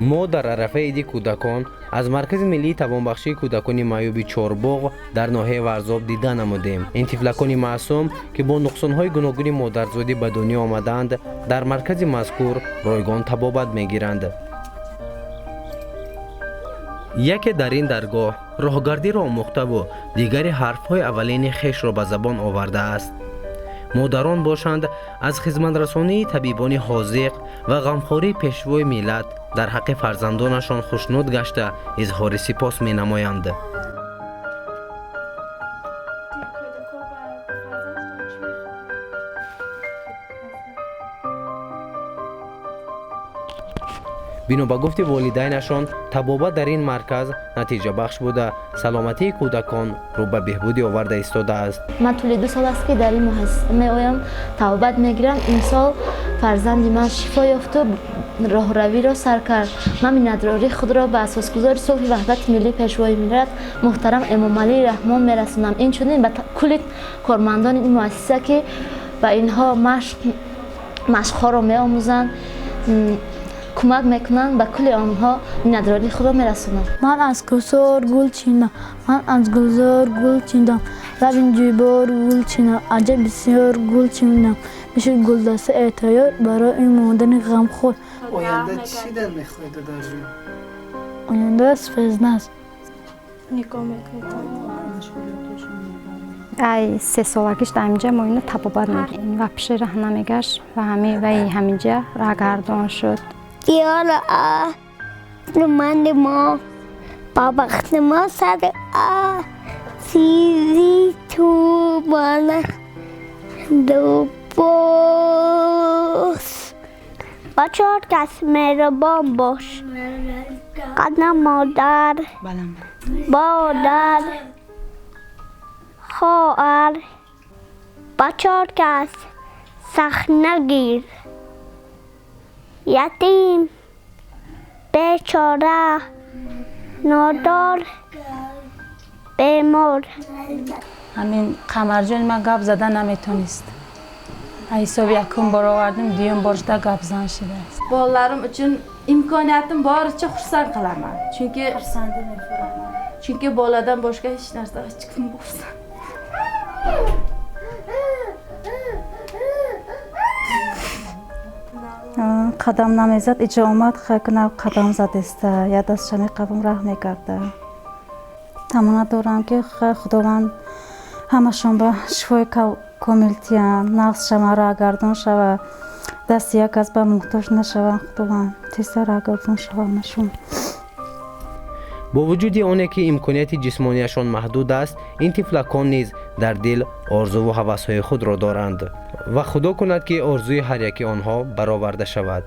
Мо дар арафаи иди кӯдакон аз Маркази миллии тавонбахшии кӯдакони маъюби Чорбоғ дар ноҳияи Варзоб дида намудем. Ин тифлакони маъсум, ки бо нуқсонҳои гуногуни модарзодӣ ба дунё омадаанд, дар маркази мазкур ройгон табобат мегиранд. Яке дар ин даргоҳ роҳгардиро омӯхтаву дигаре ҳарфҳои аввалини хешро ба забон овардааст. Модарон бошанд, аз хизматрасонии табибони ҳозиқ ва ғамхории пешвои миллат дар ҳаққи фарзандонашон хушнуд гашта, изҳори сипос менамоянд. Бино ба гуфти волидайнашон, табобат дар ин марказ натиҷабахш буда, саломатии кӯдакон рӯ ба беҳбудӣ оварда истодааст. Ман тӯли 2 сол аст, ки дар ин муассиса меоям, табобат мегирам. Имсол фарзанди ман шифо ёфту роҳравиро сар кард. Ман миннатдории худро ба асосгузори сулҳи ваҳдати миллӣ, пешвои миллат муҳтарам Эмомалӣ Раҳмон мерасонам, инчунин ба кулли кормандони ин муассиса, ки ба инҳо машқҳоро меомӯзанд, кӯмак мекунанд, ба кулли онҳо миннатдории худро мерасонам. Ман аз кӯҳсор гул чиндам, ман аз гулзор гул чиндам, лаби ҷӯйбор гул чиндам, аҷаб бисёр гул чиндам. Бишуд гулдаста тайёр барои модари ғамхор. Оянда чӣ шидан мехоҳӣ, додарҷон? Оянда спецназ. Нигоҳ мекунед. Ай 3 солагиш дар ҳаминҷа мо ино табобат мегирем ва пеши раҳ намегашт ва ҳами вай ҳаминҷа раҳгардон шуд. Диёра мо ба бахти мо сар сири ту мана дубос. Ба чор кас меҳрубон бош: қадам модар, бародар, хоҳар. Ба чор кас сахт нагир: ятим, бечора, нодор, бемор. Ҳамин Қамарҷони ман гап зада наметонист. Ҳисоби якум бор овардим, дуюм бор шуда гапзан шудааст. Bolalarim uchun imkoniyatim boricha xursand qilaman, chunki boladan boshqa hech narsa, hech kim xursand. Қадам намезад, иҷо омад, хайкунав қадам задеста, я дастша меқабум, раҳ мекарда. Таманна дорам, ки Худованд ҳамашон ба шифои комил тиям, нағз шава, раҳгардон шава, дасти як кас ба муҳтоҷ нашаванд. Худованд тезтар раҳгардон шава ҳамашон. Бо вуҷуди оне ки имконияти ҷисмонияшон маҳдуд аст, ин тифлакон низ дар дил орзуву ҳавасҳои худро доранд ва Худо кунад, ки орзуи ҳар яки онҳо бароварда шавад.